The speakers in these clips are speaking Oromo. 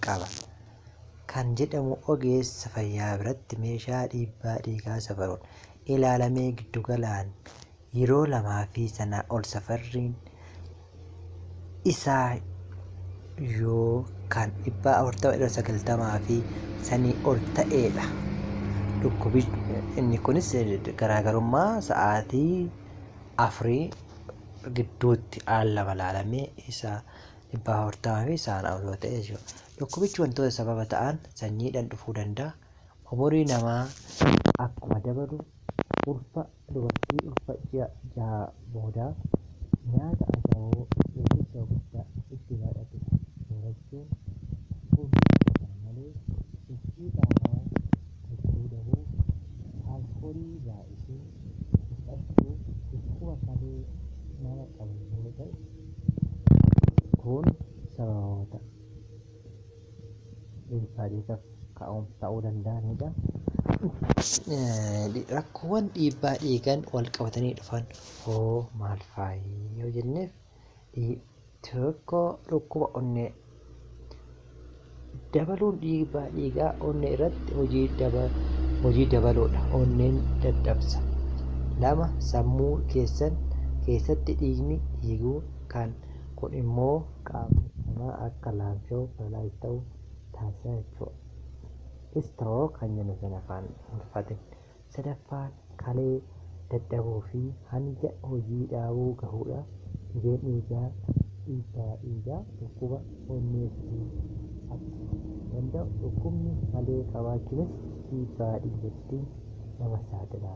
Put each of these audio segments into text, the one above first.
qaba kan jedhamu ogeessa fayyaa biratti meeshaa dhiibbaa dhiigaa safaruun ilaalamee giddugalaan yeroo lamaa fi sanaa ol safarriin isaa yoo kan 40/90 fi sanii ol ta'eedha. Dhukkubi inni kunis garaagarummaa sa'aatii afurii gidduutti al lama ilaalamee isa 40 fi isaan ol yoo ta'e jechuudha. Dhukkubichi wantoota sababa ta'an sanyiidhaan dhufuu danda'a. Umurii namaa akkuma dabalu, ulfa dubartii ulfa ji'a 6 boodaa, nyaata ashaboo yookiin soogidda itti baay'ate soorachuun furdina, kana malees sochii qaamaa gochuu dhabuu, alkoolii baay'isuu, dhiphachuu, dhukkuba kalee nama qabu yoo ta'e kun sababoota dhiibbaa dhiigaaf ka'umsa ta'uu danda'anidha. Rakkoowwan dhiibbaa dhiigaan wal qabatanii dhufan hoo maal faayi yoo jenneef, tokko dhukkuba onnee dabaluun dhiibbaa dhiigaa onnee irratti hojii dabaluudha. Onneen dadhabsa. Lama, sammuu keessan keessatti dhiigni dhiiguu kan kun immoo qaamni namaa akka laamsha'u, paralyze ta'u taasisa jechuudha. Stroke kan jennu sana afaan Ingiliffaatiin. Sadaffaan kalee dadhabuu fi hanga hojii dhaabuu gahuudha. Dhibeen dhiigaa dhiibbaa dhiigaa dhukkuba onnee fiduu akka danda'u dhukkubni kalee qabaachuunis dhiibbaa dhiigatti nama saaxila.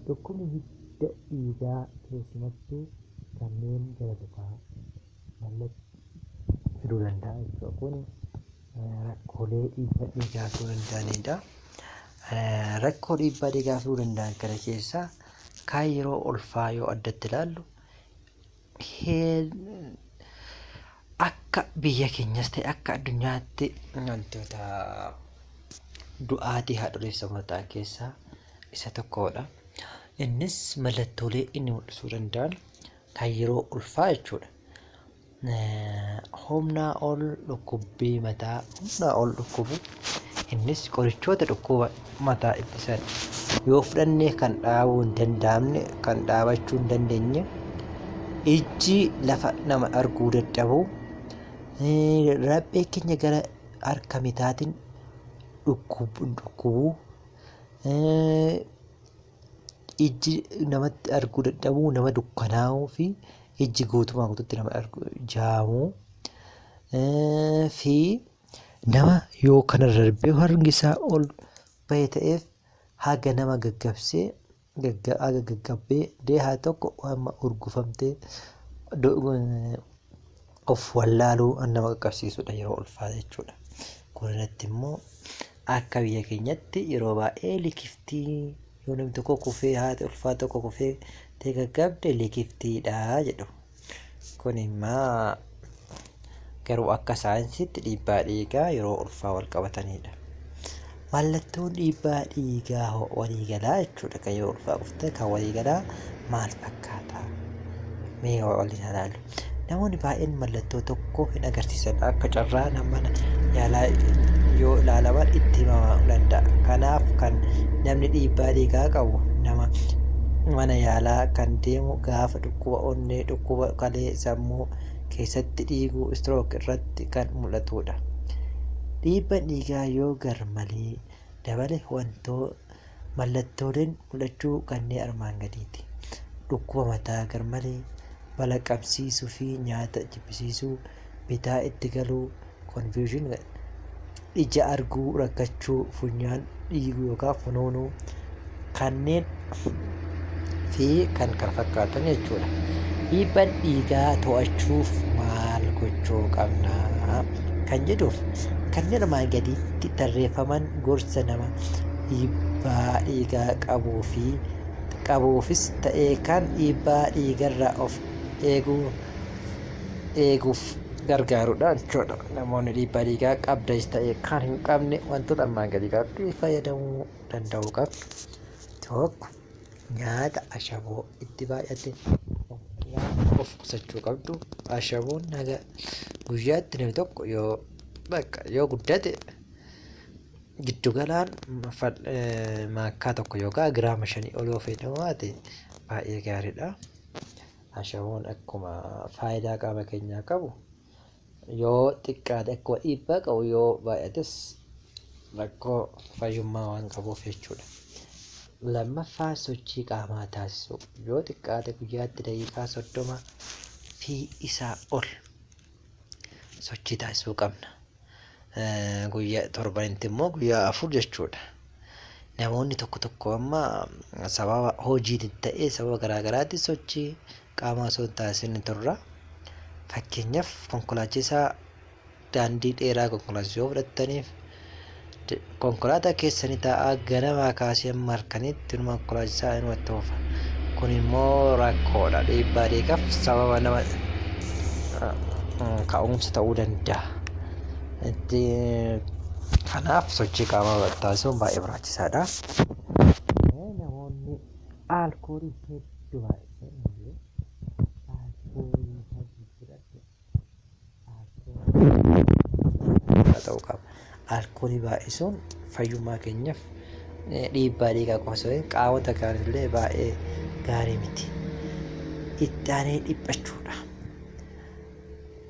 Dhukkubni hidda dhiigaa keessumattuu kanneen gara lukaa mallattoo fiduu danda'a jechuudha. Kun rakkoolee dhiibbaa dhiigaa fiduu danda'anidha. Rakkoo dhiibbaa dhiigaa fiduu danda'an kana keessaa kaan yeroo ulfaa yoo addatti ilaallu, akka biyya keenyas ta'e akka addunyaatti wantoota du'aatii haadholiif sababa ta'an keessaa isa tokkodha. Innis mallattoolee inni mul'isuu danda'an kan yeroo ulfaa jechuudha. Humnaa ol dhukkubbii mataa humnaa ol dhukkubu, innis qorichoota dhukkuba mataa ittisan yoo fudhanne kan dhaabuu hin danda'amne, kan dhaabachuu hin dandeenye, ijji lafa nama arguu dadhabuu, laphee keenya gara harka mitaatiin dhukkubuu, ijji namatti arguu dadhabuu, nama dukkanaa'uu fi ijji guutumaa guututti nama argu jaamuu fi nama yoo kanarra darbee harki isaa ol bahe ta'eef haga nama gaggabsee, haga gaggabbee deehaa tokko hamma urgufamtee of wallaaluu nama qaqqabsiisudha yeroo ulfaa jechuudha. Kun irratti immoo akka biyya keenyatti yeroo baay'ee likiftii yoo namni tokko kufee, haati ulfaa tokko kufee ta'e gaggabde likiftiidha jedhu. Kun immoo garuu akka saayinsiitti dhiibbaa dhiigaa yeroo ulfaa wal qabatanidha. Mallattoon dhiibbaa dhiigaa waliigalaa jechuudha, kan yeroo ulfaa kufte kan waliigalaa maal fakkaata? Mee waliin haa ilaallu. Namoonni baay'een mallattoo tokko hin agarsiisan. Akka carraa nama yaalaa yoo ilaalaman itti himamuu danda'a. Kanaaf kan namni dhiibbaa dhiigaa qabu nama mana yaalaa kan deemu gaafa dhukkuba onnee, dhukkuba kalee, sammuu keessatti dhiiguu, stroke irratti kan mul'atudha. Dhiibbaan dhiigaa yoo garmalee dabale wantoo mallattooleen mul'achuu kanneen armaan gadiiti. Dhukkuba mataa garmalee, balaqamsiisuu fi nyaata jibbisiisuu, bitaa itti galuu, confusion, ija arguu rakkachuu, funyaan dhiiguu yookaan funuunuu kanneen fi kan kana fakkaatan jechuudha. Dhiibbaan dhiigaa to'achuuf maal gochuu qabna kan jedhuuf, kanneen armaan gaditti tarreeffaman gorsa nama dhiibbaa dhiigaa qabuu fi qabuufis ta'ee kan dhiibbaa dhiigarraa of eeguu eeguuf gargaarudha jechuudha. Namoonni dhiibbaa dhiigaa qabdas ta'e kan hin qabne wantoota armaan gadii kanatti fayyadamuu danda'uu qabdu. Tokko, nyaata ashaboo itti baay'ate of qusachuu qabdu. Ashaboon haga guyyaatti namni tokko yoo Bakka yoo guddate giddugalaan maakkaa tokko yookaan giraama 5 ol yoo fayyadamu baate baay'ee gaariidha. Ashaboon akkuma faayidaa qaama keenyaa qabu yoo xiqqaate akkuma dhiibbaa qabu yoo baay'ates rakkoo fayyummaa waan qabuuf jechuudha. Lammaffaa, sochii qaamaa taasisuu. Yoo xiqqaate guyyaatti daqiiqaa 30 fi isaa ol sochii taasisuu qabna. Guyyaa torbanitti immoo guyyaa 4 jechuudha. Namoonni tokko tokko amma sababa hojiitiin ta'ee sababa garaa garaatiin sochii qaamaa osoo hin taasisin turra. Fakkeenyaaf, konkolaachisaa daandii dheeraa konkolaachisuu yoo fudhattaniif, konkolaataa keessanii taa'aa ganamaa kaasee hamma halkaniitti inuma konkolaachisaa inuma itti oofa. Kun immoo rakkoodha. Dhiibbaa dhiigaaf sababa nama ka'umsa ta'uu danda'a. Itti kanaaf sochii qaamaa taasisuun baay'ee barbaachisaadha. Namoonni alkoolii hedduu baay'isan hin jiru. Alkoolii hedduu fudhadhu. Alkoolii ta'uu qaba. Alkoolii baay'isuun fayyummaa keenyaaf dhiibbaa dhiigaa qofa osoo hin ta'in qaamota kaaniif illee baay'ee gaarii miti. Itti aanee dhiphachuudha.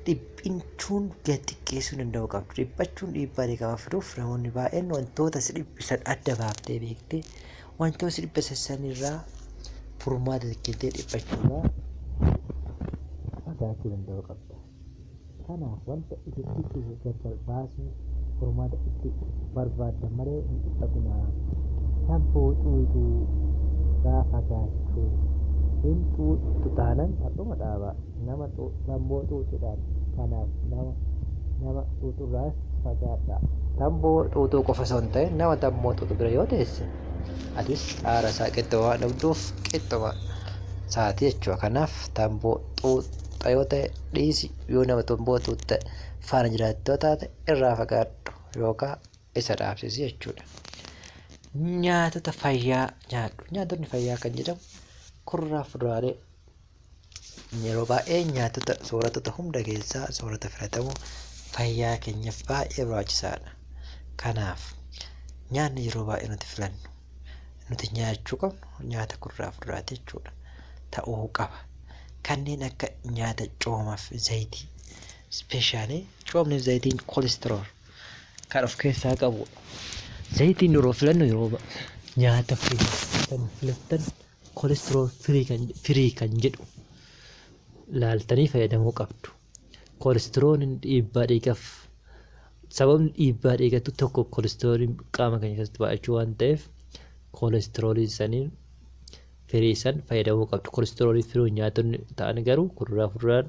Dhiphachuun gad xiqqeessuu danda'uu qabdu. Dhiphachuun dhiibbaa dhiigaa waan fiduuf, namoonni baay'een wantoota si dhiphisan adda baaftee beektee wantoota si dhiphisan sanirraa furmaata kennitee dhiphachuurraa fagaachuu danda'uu qabda. Kanaaf wanta isin dhiphisu gargar baasuun furmaata itti barbaaddan malee hin dhiphatinaa. Tamboo xuuxuu irraa fagaachuu. Hin xuuxxu taanan har'uma dhaabaa. Nama tamboo xuuxuudhaan kanaaf nama xuuxurraas fagaadhaa. Tamboo xuuxuu qofa osoo hin ta'in nama tamboo xuuxu bira yoo teesse atis aara isaa qixxuma waan dhugduuf qixxuma isaati jechuudha. Kanaaf tamboo xuuxa yoo ta'e dhiisi, yoo nama tamboo xuuxxe faana jiraattu yoo taate irraa fagaadhu yookaan isa dhaabsisi jechuudha. Nyaatota fayyaa nyaadhu. Nyaatonni fayyaa kan jedhamu kuduraa fi fuduraalee. Yeroo baay'ee nyaatota sooratota hunda keessaa soorata filatamoo fayyaa keenyaaf baay'ee barbaachisaadha. Kanaaf nyaanni yeroo baay'ee nuti filannu, nuti nyaachuu qabnu nyaata kuduraa fi fuduraati jechuudha. Ta'uu qaba. Kanneen akka nyaata coomaaf zayitii, especially coomni fi zayitiin cholesterol kan of keessaa qabudha. Zayitiin yeroo filannu, yeroo nyaata kan filattan cholesterol free kan jedhu laaltanii fayyadamuu qabdu. Kolestirooliin dhiibbaa dhiigaaf, sababni dhiibbaa dhiigatu tokko kolestirooliin qaama keenya keessatti baay'achuu waan ta'eef, kolestiroolii saniin free san fayyadamuu qabdu. Kolestiroolii free nyaatonni ta'an garuu kuduraa fuduraan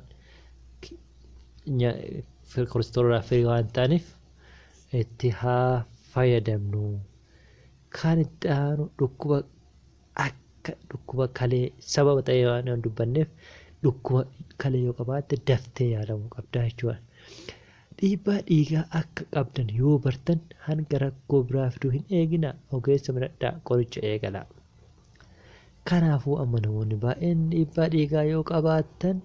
kolestiroolii free waan ta'aniif itti haa fayyadamnu. Kan itti aanu dhukkuba akka dhukkuba kalee sababa ta'ee waan hin dubbanneef, dhukkuba kalee yoo qabaatte daftee yaalamuu qabda jechuudha. Dhiibbaa dhiigaa akka qabdan yoo bartan hanga rakkoo biraa fiduu hin eeginaa, ogeessa miradhaa, qoricha eegalaa. Kanaafuu amma namoonni baay'een dhiibbaa dhiigaa yoo qabaattan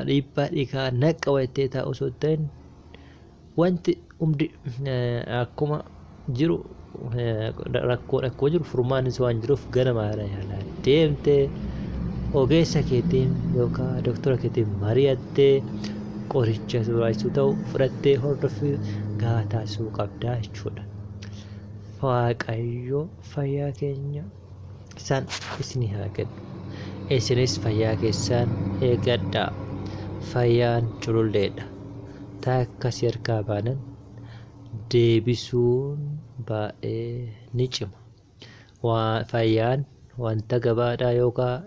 dhiibbaa dhiigaa naqa wayittee taa'u osoo hin ta'in, wanti hundi akkuma jiru, rakkoon akkuma jiru furmaannis waan jiruuf, gara mana yaalaa deemtee ogeessa keetiin yookaan doktora keetiin mari'attee qoricha barbaachisu ta'u fudhattee hordoffii gahaa taasisuu qabdaa jechuudha. Waaqayyo fayyaa keenya isaan isinii haa kennu. Isinis fayyaa keessan eeggadhaa. Fayyaan cululleedha. Takka si harkaa baanan deebisuun baay'ee ni cima. Fayyaan wanta gabaadhaa yookaan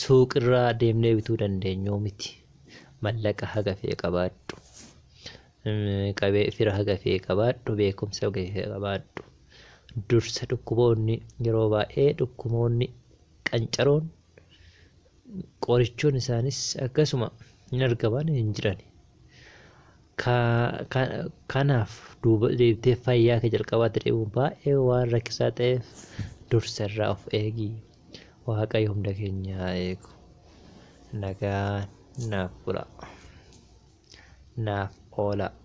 suuqirraa deemnee bituu dandeenyu miti. Mallaqa haga fe'e qabaadhu. Qabee fira haga fe'e qabaadhu, beekumsa haga fe'e qabaadhu. Dursa dhukkuboonni yeroo baay'ee dhukkuboonni qancaroon qorichoon isaanis akkasuma hin argaman, hin jiran. Kanaaf duuba deebitee fayyaa kee jalqabaatti deebi'uun baay'ee waan rakkisaa ta'eef dursa irraa of eegi. Waaqayyo hunda keenya haa eegu. Nagaan naaf bulaa. Naaf Oolaa.